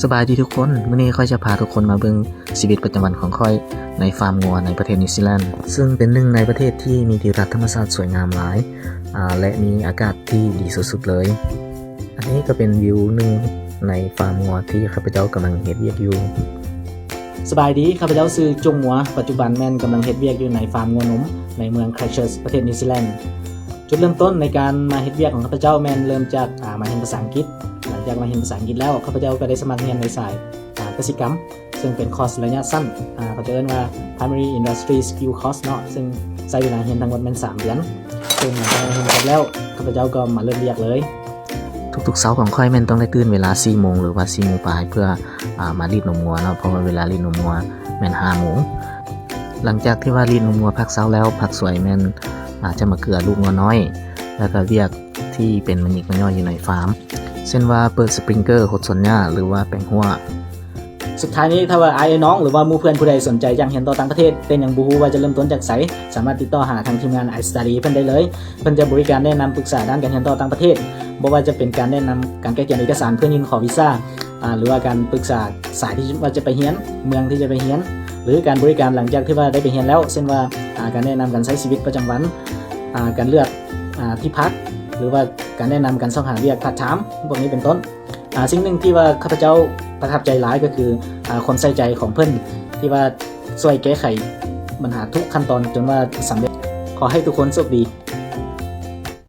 ສະບາຍດີທຸກຄົນ, ມື້ນີ້ຂ້ອຍຈະພາທຸກຄົນມາເບິ່ງຊີວິດປະຈຳວັນຂອງຂ້ອຍໃນຟາມງົວໃນປະເທດນິວຊີແລນ, ເຊິ່ງເປັນໜຶ່ງໃນປະເທດທີ່ມີທິວທັດທຳມະຊາດສວຍງາມຫຼາຍ ອາ ແລະ ມີອາກາດທີ່ດີສຸດໆເລີຍ. ອັນນີ້ກໍເປັນວິວໜຶ່ງໃນຟາມງົວທີ່ຂ້າພະເຈົ້າກຳລັງເຮັດວຽກຢູ່. ສະບາຍດີ, ຂ້າພະເຈົ້າຊື່ຈຸງມົວ, ປັດຈຸບັນແມ່ນກຳລັງເຮັດວຽກຢູ່ໃນຟາມງົວນົມໃນເມືອງ Christchurch ປະເທດນິວຊີແລນ. ຈຸດເລີ່ມຕົ້ນໃນການມາເຮັດວຽກຂອງຂ້າພະເຈົ້າແມ່ນເລີ່ມຈາກ ອາ ມາຮຽນພາສາອັງກິດ. ຫຼັງຈາກມາຮຽນພາສາອັງກິດແລ້ວ, ຂ້າພະເຈົ້າກໍໄດ້ສະໝັກຮຽນໃນສາຍ ອາ ກະສິກຳ, ເຊິ່ງເປັນຄອສໄລຍະສັ້ນ, ອາ ເຂົາຈະເອີ້ນວ່າ Primary Industry Skill Course ເນາະ, ເຊິ່ງໃຊ້ເວລາຮຽນທັງໝົດແມ່ນສາມເດືອນ. ເຊິ່ງຫຼັງຈາກຮຽນຈົບແລ້ວ, ຂ້າພະເຈົ້າກໍມາເລີ່ມວຽກເລີຍ. ທຸກໆເຊົ້າຂອງຂ້ອຍແມ່ນຕ້ອງໄດ້ຕື່ນເວລາສີ່ໂມງ ຫຼືວ່າສີ່ໂມງປາຍ ເພື່ອ ອາ ມາລີດນົມງົວເນາະ, ເພາະວ່າເວລາລີດນົມງົວແມ່ນຫ້າໂມງ. ຫຼັງຈາກທີ່ວ່າລີດນົມງົວພາກເຊົ້າແລ້ວ, ພາກສວຍແມ່ນ ອາ ຈະມາເກືອລູກງົວນ້ອຍ ແລ້ວກໍວຽກທີ່ເປັນມະຍິກມະຍ້ອຍຢູ່ໃນຟາມ ເຊັ່ນວ່າເປີດສະປຣິງເກີ ຫົດສວນຫຍ້າ ຫຼືວ່າແປງຮົ້ວ. ສຸດທ້າຍນີ້, ຖ້າວ່າອ້າຍເອື້ອຍນ້ອງ ຫຼືວ່າໝູ່ເພື່ອນຜູ້ໃດສົນໃຈຢາກຮຽນຕໍ່ຕ່າງປະເທດ ແຕ່ຍັງບໍ່ຮູ້ວ່າຈະເລີ່ມຕົ້ນຈາກໃສ, ສາມາດຕິດຕໍ່ຫາທາງທີມງານ iStudy ເພິ່ນໄດ້ເລີຍ. ເພິ່ນຈະບໍລິການແນະນຳປຶກສາດ້ານການຮຽນຕໍ່ຕ່າງປະເທດ, ບໍ່ວ່າຈະເປັນການແນະນຳການກະກຽມເອກະສານເພື່ອຍື່ນຂໍວີຊາ ອາ ຫຼືວ່າການປຶກສາສາຍທີ່ວ່າຈະໄປຮຽນ, ເມືອງທີ່ຈະໄປຮຽນ, ຫຼືການບໍລິການຫຼັງຈາກທີ່ວ່າໄດ້ໄປຮຽນແລ້ວ, ເຊັ່ນວ່າ ອາ ການແນະນຳການໃຊ້ຊີວິດປະຈຳວັນ, ອາ ການເລືອກ ອາ ທີ່ພັກ, ຫຼືວ່າການແນະນຳການຊອກຫາວຽກພາດທາມ ພວກນີ້ເປັນຕົ້ນ. ອາ ສິ່ງໜຶ່ງທີ່ວ່າຂ້າພະເຈົ້າປະທັບໃຈຫຼາຍກໍຄື ອາ ຄວາມໃສ່ໃຈຂອງເພິ່ນ ທີ່ວ່າຊ່ວຍແກ້ໄຂບັນຫາທຸກຂັ້ນຕອນຈົນວ່າສຳເລັດ. ຂໍໃຫ້ທຸກຄົນໂຊກດີ.